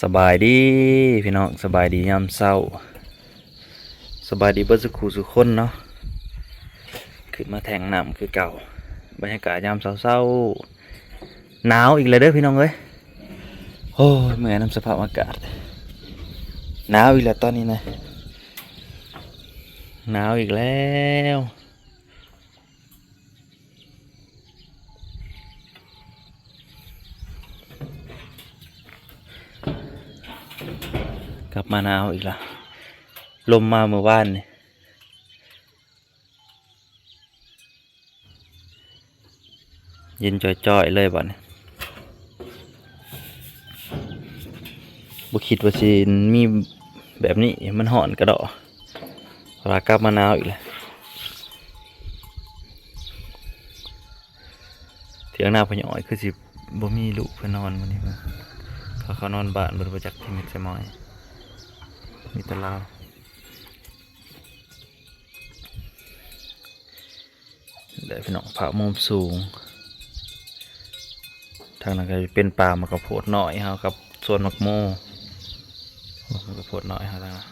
ສະບາຍດີພີ່ນ້ອງ ສະບາຍດີຍາມເຊົ້າ ສະບາຍດີເບິດສູ່ຄູ່ສູ່ຄົນເນາະ. ຂຶ້ນມາແທ່ງນ້ຳຄືເກົ່າ ບັນຍາກາດຍາມເຊົ້າໆ. ໜາວອີກແລ້ວເດີພີ່ນ້ອງເອີຍ. ໂອ້ຍ ເມື່ອຍນຳສະພາບອາກາດ ໜາວອີກແລ້ວຕອນນີ້ນະ ໜາວອີກແລ້ວ. ກັບມາໜາວອີກລະ ລົມມາມື້ວານນີ້ ເຢັນຈ່ອຍໆເລີຍບັດນີ້. ບໍ່ຄິດວ່າຊິມີແບບນີ້ ມັນຮ້ອນກະດໍ້ ວ່າກັບມາໜາວອີກແລ້ວ. ຖຽງນາພໍ່ໃຫຍ່ອ້ອຍຄືຊິບໍ່ມີລູກເພິ່ນນອນມື້ນີ້ ເພິ່ນ ເຂົາ ເຂົານອນບ້ານເບິດ ບໍ່ຈັກຊິເຮັດໃສ່ໝ້ອຍ ມີແຕ່ລາວ. ເດີພີ່ນ້ອງ ພາບມຸມສູງ ທາງນັ້ນກະເປັນປ່າໝາກກະໂພດນ້ອຍເຮົາກັບສວນໝາກໂມ ໝາກກະໂພດນ້ອຍເຮົາ ທາງນັ້ນ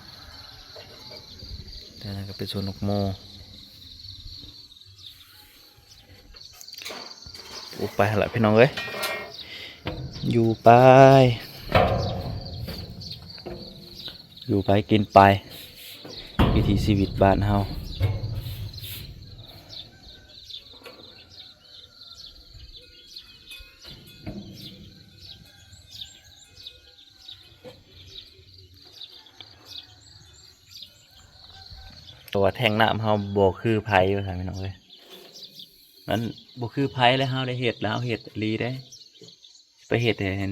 ທາງນັ້ນກະເປັນສວນໝາກໂມ. ໂອ້ ໄປຫັ້ນລະພີ່ນ້ອງເອີຍ ຢູ່ໄປ ຢູ່ໄປກິນໄປ ວິຖີຊີວິດບ້ານເຮົາ. ເພາະວ່າແທ່ງນ້ຳເຮົາບໍ່ຄືໃຜວ່າຊັ້ນພີ່ນ້ອງເອີຍ ມັນບໍ່ຄືໃຜແລ້ວ ເຮົາໄດ້ເຮັດແລ້ວ ເຮົາເຮັດອີ່ຫຼີເດ້. ໄປເຮັດໃຫ້ ໃຫ້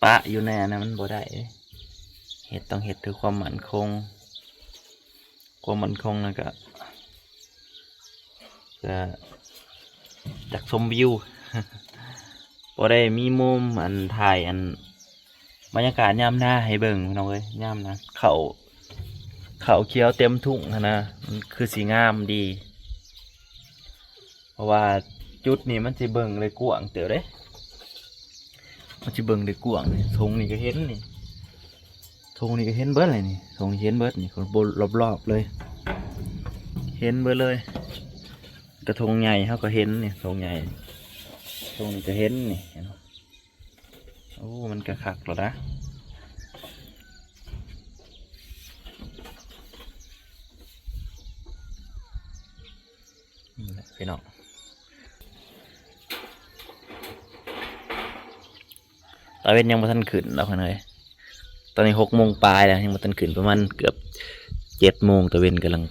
ປະຢູ່ໃນອັນນັ້ນມັນບໍ່ໄດ້ເດ້ ເຮັດຕ້ອງເຮັດເພື່ອຄວາມໝັ້ນຄົງ ຄວາມໝັ້ນຄົງນັ້ນກະ ກະຢາກຊົມວິວ ບໍ່ໄດ້ມີມຸມອັນຖ່າຍອັນບັນຍາກາດຍາມນາໃຫ້ເບິ່ງພີ່ນ້ອງເອີຍ ຍາມນາ ເຂົ້າ ເຂົ້າຂຽວເຕັມທຸ່ງຫັ້ນນະ ມັນຄືຊິງາມດີ. ເພາະວ່າຈຸດນີ້ມັນຊິເບິ່ງໄດ້ກວ້າງເຕີບເດ້ ມັນຊິເບິ່ງໄດ້ກວ້າງ ທົ່ງນີ້ກະເຫັນນີ້ ທົ່ງນີ້ກະເຫັນເບິດເລີຍນີ້ ທົ່ງນີ້ເຫັນເບິດນີ້ ລອບໆເລີຍ ເຫັນເບິດເລີຍ ກະທົ່ງໃຫຍ່ເຮົາກະເຫັນນີ້ ທົ່ງໃຫຍ່ ທົ່ງນີ້ກະເຫັນນີ້ ເຫັນບໍ່? ໂອ້ ມັນກະຄັກແລ້ວນະ ນີ້ແຫຼະພີ່ນ້ອງ ຕາເວັນຍັງບໍ່ທັນຂຶ້ນດອກພີ່ນ້ອງເອີຍ ຕອນນີ້ຫົກໂມງປາຍແລ້ວ ຍັງບໍ່ທັນຂຶ້ນ ປະມານເກືອບເຈັດໂມງ ຕາເວັນກຳລັງ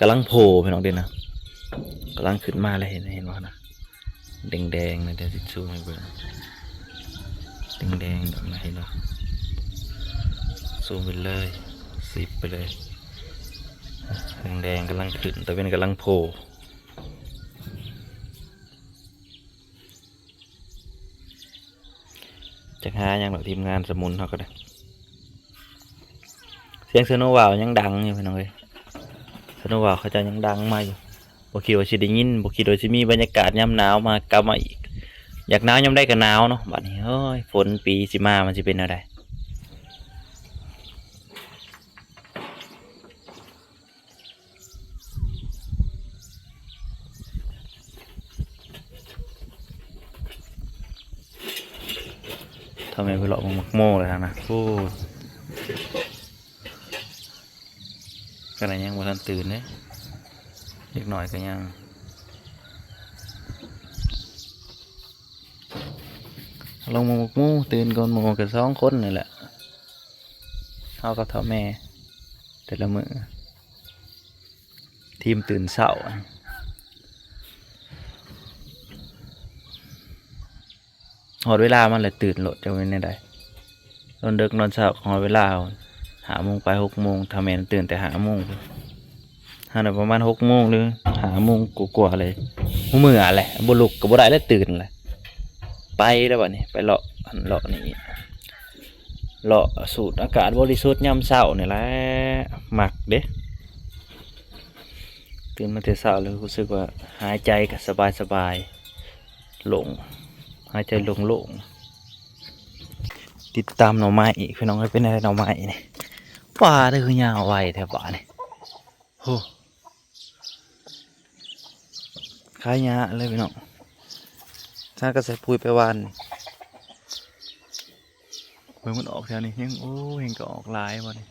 ກຳລັງໂຜ່ພີ່ນ້ອງເດ້ນະ ກຳລັງຂຶ້ນມາແລ້ວ ເຫັນ ເຫັນບໍ່ນະ ແດງໆ ນະ ດຽວຊິຊູມໃຫ້ເບິ່ງ ແດງໆ ດອກນະ ເຫັນບໍ່ ຊູມໄປເລີຍ ຊິບໄປເລີຍ ແດງໆ ກຳລັງຂຶ້ນ ຕາເວັນກຳລັງໂຜ່. ຈັກຫາຫຍັງດອກ ທີມງານສະໝຸນເຮົາກະໄດ້ ສຽງສະໂນວາວຍັງດັງຢູ່ພີ່ນ້ອງເອີຍ ສະໂນວາວເຂົາເຈົ້າຍັງດັງມາຢູ່ ບໍ່ຄິດວ່າຊິໄດ້ຍິນ ບໍ່ຄິດວ່າຊິມີບັນຍາກາດຍາມໜາວມາ ກັບມາອີກ ຢາກໜາວຍາມໃດກະໜາວເນາະ ບາດນີ້ ໂອ້ຍ ຝົນປີຊິມາມັນຊິເປັນແນວໃດ. ຖ້າແມ່ນໄປເລາະເບິ່ງໝາກໂມແລ້ວນະ ໂອ້ ຂະໜາດຍັງບໍ່ທັນຕື່ນເດ້ ເດັກນ້ອຍກະຍັງ ລົງເບິ່ງໝາກໂມ ຕື່ນກ່ອນໝູ່ກະສອງຄົນນີ້ແຫຼະ ເຮົາກັບເຖົ້າແມ່ ແຕ່ລະມື້ ທີມຕື່ນເຊົ້າ ຮອດເວລາມັນແຫຼະຕື່ນໂລດ ຈັກແມ່ນແນວໃດ ນອນເດິກນອນເຊົ້າ ຮອດເວລາເຮົາ ຫ້າໂມງປາຍ ຫົກໂມງ ຖ້າແມ່ນຕື່ນແຕ່ຫ້າໂມງ ຫັ້ນນະ ປະມານຫົກໂມງ ຫຼື ຫ້າໂມງກວ່າໆເລີຍ ເມື່ອແຫຼະ ບໍ່ລຸກກະບໍ່ໄດ້ແລ້ວ ຕື່ນແຫຼະ ໄປແລ້ວບາດນີ້ ໄປເລາະ ອັນ ເລາະນີ້ ເລາະສູດອາກາດບໍລິສຸດຍາມເຊົ້ານີ້ແຫຼະ ມັກເດ້. ຕື່ນມາແຕ່ເຊົ້າແລ້ວຮູ້ສຶກວ່າຫາຍໃຈກະສະບາຍໆ ໂລ່ງ ຫາຍໃຈໂລ່ງໆ. ຕິດຕາມໜໍ່ໄມ້ອີກ ພີ່ນ້ອງເອີຍ. ເປັນແນວໃດໜໍ່ໄມ້ນີ້? ປາດ ຄືຍາວໄວແທ້ບາດນີ້. ໂອ້ ຄາຍະເລີຍພີ່ນ້ອງ. ຫາກໍໃສ່ປຸ໋ຍໄປຫວ່ານ. ເບິ່ງມັນອອກແຖວນີ້ ຍັງ ໂອ້ ແຮ່ງກໍອອກຫຼາຍບາດນີ້.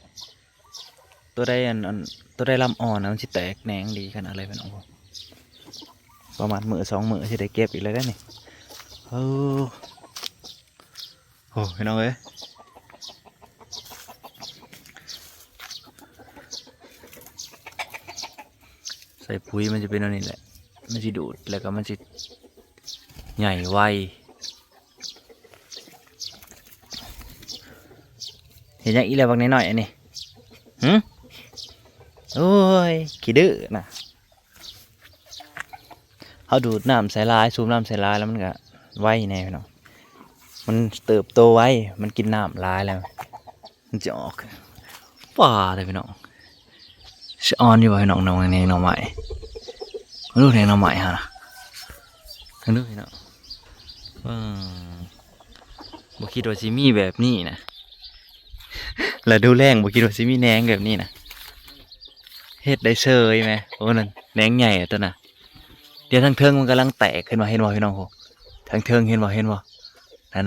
ຕົວໃດອັນ ອັນ ຕົວໃດລຳອ່ອນນະ ມັນຊິແຕກແໜງດີຂະໜາດເລີຍພີ່ນ້ອງ. ປະມານມື້ສອງມື້ຊິໄດ້ເກັບອີກແລ້ວເດ້ນີ້. ເອີ ໂອ້ ພີ່ນ້ອງເອີຍ ໃສ່ປຸ໋ຍມັນຈະເປັນແນວນີ້ແຫຼະ ມັນຊິດູດ ແລ້ວກໍມັນຊິໃຫຍ່ໄວ. ເຮັດຫຍັງອີກແລ້ວບັກນ້ອຍໆ ອັນນີ້? ຫື? ໂອ້ຍ ຂີ້ດື້ນະ. ເຮົາດູດນ້ຳໃສ່ຫຼາຍ ສູບນ້ຳໃສ່ຫຼາຍ ແລ້ວມັນກະໄວແດ່ພີ່ນ້ອງ. ມັນເຕີບໂຕໄວ ມັນກິນນ້ຳຫຼາຍແລ້ວ ມັນຈະອອກ. ປາດເດີພີ່ນ້ອງ. ສະອອນຢູ່ບໍ່ພີ່ນ້ອງ ໜໍ່ໄມ້ ໜໍ່ໄມ້ ເບິ່ງດູແໜງໜໍ່ໄມ້ຫັ້ນນະ ເບິ່ງດູພີ່ນ້ອງ. ເອີ ບໍ່ຄິດວ່າຊິມີແບບນີ້ນະ ລະດູແລ້ງບໍ່ຄິດວ່າຊິມີແໜງແບບນີ້ນະ. ເຮັດໄດ້ເສີຍແມ. ໂອ້ ນັ້ນແໜງໃຫຍ່ຕົວນະ. ດຽວທາງເທິງມັນກຳລັງແຕກຂຶ້ນມາ ເຫັນບໍ່ພີ່ນ້ອງ? ໂອ້ ທາງເທິງເຫັນບໍ່ ເຫັນບໍ່? ນັ້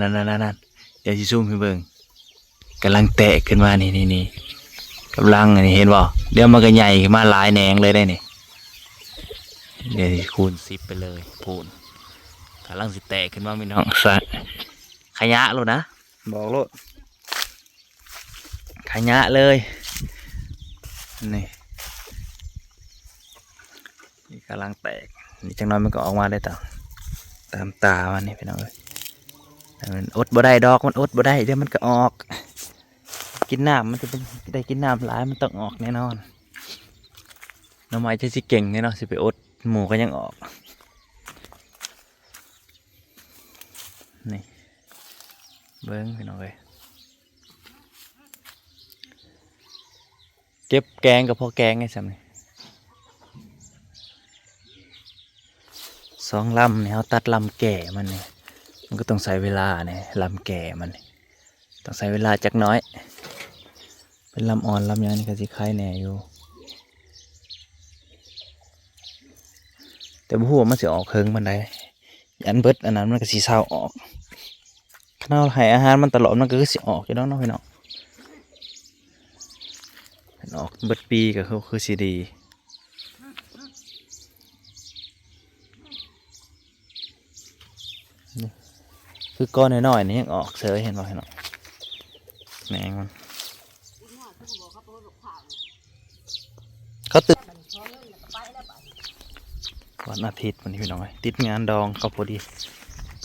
ນໆໆໆ ດຽວຊິຊູມໃຫ້ເບິ່ງ. ກຳລັງແຕກຂຶ້ນມານີ້ໆໆ ກຳລັງ ອັນນີ້ເຫັນບໍ່? ດຽວມັນກໍໃຫຍ່ຂຶ້ນມາຫຼາຍແໜງເລີຍເດ້ນີ້. ດຽວຊິຄູນສິບໄປເລີຍ ພຸ້ນ ກຳລັງຊິແຕກຂຶ້ນມາພີ່ນ້ອງ. ສະ ຂະຫຍະໂລດນະ ບອກໂລດ ຂະຫຍະເລີຍນີ້. ນີ້ກຳລັງແຕກ ນີ້ຈັກໜ້ອຍມັນກໍອອກມາໄດ້ຕາມ ຕາມຕາມັນນີ້ພີ່ນ້ອງເອີຍ. ມັນອົດບໍ່ໄດ້ດອກ ມັນອົດບໍ່ໄດ້ ດຽວມັນກໍອອກ. ກິນນ້ຳ ມັນຈະເປັນ ໄດ້ກິນນ້ຳຫຼາຍ ມັນຕ້ອງອອກແນ່ນອນ. ໜໍ່ໄມ້ຈະຊິເກັ່ງແດ່ເນາະ ຊິໄປອົດໝູ່ກໍຍັງອອກ. ນີ້ ເບິ່ງພີ່ນ້ອງເອີຍ. ເກັບແກງກໍພໍແກງໄດ້ຊ່ຳນີ້. ສອງລຳນີ້ ເຮົາຕັດລຳແກ່ມັນນີ້ ມັນກໍຕ້ອງໃຊ້ເວລາແດ່ ລຳແກ່ມັນນີ້ ຕ້ອງໃຊ້ເວລາຈັກໜ້ອຍ. ເປັນລຳອ່ອນລຳຫຍັງນີ້ກໍຊິໄຄແດ່ຢູ່ ແຕ່ບໍ່ຮູ້ວ່າມັນຊິອອກເຫິງປານໃດ. ອັນເບິດອັນນັ້ນມັນກໍຊິເຊົາອອກ. ຄັນເຮົາໃຫ້ອາຫານມັນຕະຫຼອດ ມັນກໍຄືຊິອອກຢູ່ດອກເນາະພີ່ນ້ອງ. ອອກເບິດປີກໍຄື ຄືຊິດີ. ນີ້ ຄືກໍນ້ອຍໆນີ້ຍັງອອກເສີຍ ເຫັນບໍ່ພີ່ນ້ອງ? ແໜງມັນ ເຂົາຕື່ນ ວັນອາທິດມື້ນີ້ພີ່ນ້ອງເອີຍ ຕິດງານດອງເຂົາພໍດີ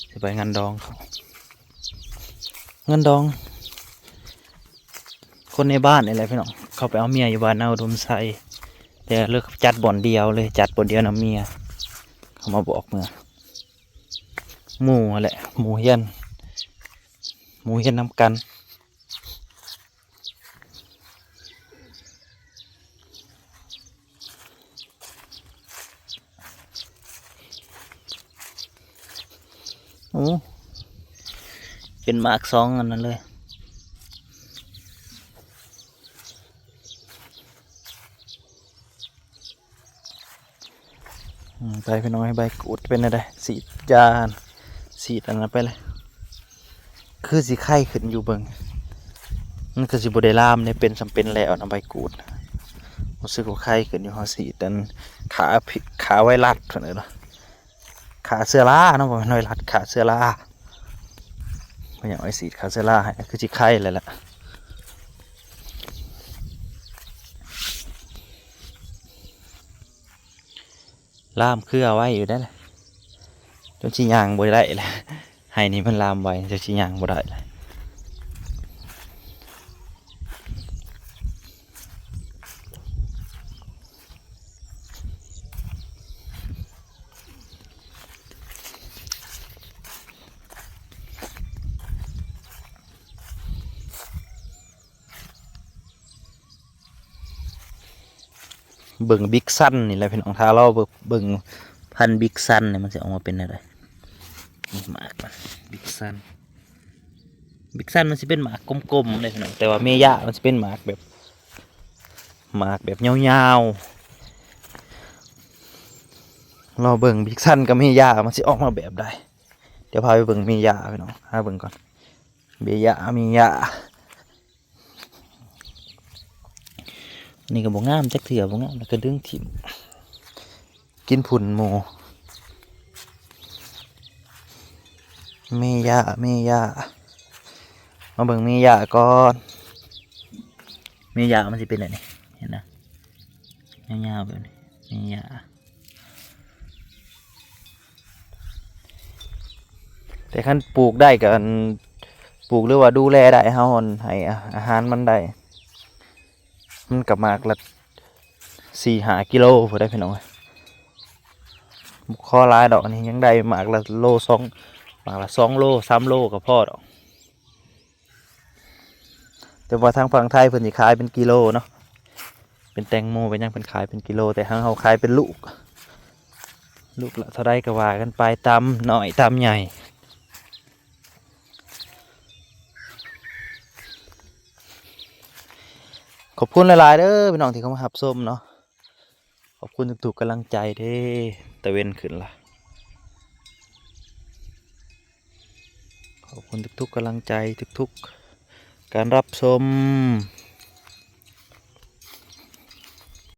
ຊິໄປງານດອງເຂົາ ງານດອງຄົນໃນບ້ານນີ້ແຫຼະພີ່ນ້ອງ. ເຂົາໄປເອົາເມຍຢູ່ບ້ານນາອຸດົມໄຊ ແຕ່ເລີກຈັດບ່ອນດຽວເລີຍ ຈັດບ່ອນດຽວນຳເມຍ. ເຂົາມາບອກເມືອ ໝູ່ຫັ້ນແຫຼະ ໝູ່ຮຽນ ໝູ່ຮຽນນຳກັນ. ໂອ້ ເປັນໝາກສອງອັນນັ້ນເລີຍ. ອືມ ໄປພີ່ນ້ອງ ໃບກູດເປັນແນວໃດ? ສີດຢາ ສີດອັນນັ້ນໄປເລີຍ ຄືຊິໄຄຂຶ້ນຢູ່ເບິ່ງ. ມັນຄືຊິບໍ່ໄດ້ລາມເດ້ ເປັນສ່ຳເປັນແລ້ວນະ ໃບກູດ ຮູ້ສຶກວ່າໄຄຂຶ້ນຢູ່. ເຮົາສີດອັນຂ້າພິ ຂ້າໄວຣັສ ເພິ່ນເອີ້ນວ່າຂ້າເຊື້ອລາເນາະ ບໍ່ແມ່ນໄວຣັສ ຂ້າເຊື້ອລາ. ເພິ່ນຢາກໃຫ້ສີດຂ້າເຊື້ອລາໃຫ້ ຄືຊິໄຄແລ້ວລະ. ລາມເຄືອໄວຢູ່ເດ້ ຈົນຊິຍ່າງບໍ່ໄດ້ແຫຼະ. ໄຮ່ນີ້ມັນລາມໄວ ຈົນຊິຍ່າງບໍ່ໄດ້ແຫຼະ. ເບິ່ງບິກຊັນນີ້ແຫຼະພີ່ນ້ອງ ຖ້າລອເບິ່ງ ເບິ່ງພັນບິກຊັນນີ້ ມັນຊິອອກມາເປັນແນວໃດ. ນີ້ໝາກມັນ ບິກຊັນ ບິກຊັນມັນຊິເປັນໝາກກົມໆເດ້ພີ່ນ້ອງ ແຕ່ວ່າເມຢາມັນຊິເປັນໝາກແບບ ໝາກແບບຍາວໆ. ລໍເບິ່ງບິກຊັນກັບເມຢາມັນຊິອອກມາແບບໃດ. ດຽວພາໄປເບິ່ງເມຢາພີ່ນ້ອງ ຫາເບິ່ງກ່ອນ ເມຢາ ເມຢາ. ອັນນີ້ກໍບໍ່ງາມຈັກເທື່ອ ບໍ່ງາມແລ້ວກໍດຶງຖິ້ມ ກິນຝຸ່ນໝູ່. ເມຢາ ເມຢາ ມາເບິ່ງເມຢາກ່ອນ. ເມຢາມັນຊິເປັນແບບນີ້ ເຫັນນະ ຍາວໆແບບນີ້ ເມຢາ. ແຕ່ຄັນປູກໄດ້ກໍ ອັນ ປູກ ຫຼືວ່າດູແລໄດ້ ເຮົາ ອັນ ໃຫ້ອາ ອາຫານມັນໄດ້ ມັນກໍໝາກລະສີ່ຫ້າກິໂລພຸ້ນເດ້ພີ່ນ້ອງເອີຍ. ບໍ່ຂໍຫຼາຍດອກ ອັນນີ້ຍັງໄດ້ໝາກລະໂລສອງ ໝາກລະສອງໂລ ສາມໂລກໍພໍດອກ. ແຕ່ວ່າທາງຝັ່ງໄທເພິ່ນຊິຂາຍເປັນກິໂລເນາະ ເປັນແຕງໂມເປັນຫຍັງ ເພິ່ນຂາຍເປັນກິໂລ ແຕ່ທາງເຮົາຂາຍເປັນລູກ ລູກລະເທົ່າໃດກໍວ່າກັນໄປ ຕາມນ້ອຍຕາມໃຫຍ່. ຂອບຄຸນຫຼາຍໆເດີພີ່ນ້ອງທີ່ເຂົ້າມາຮັບຊົມເນາະ ຂອບຄຸນທຸກໆກຳລັງໃຈເດ້. ຕາເວັນຂຶ້ນລະ ຂອບຄຸນທຸກໆກຳລັງໃຈ ທຸກໆການຮັບຊົມ.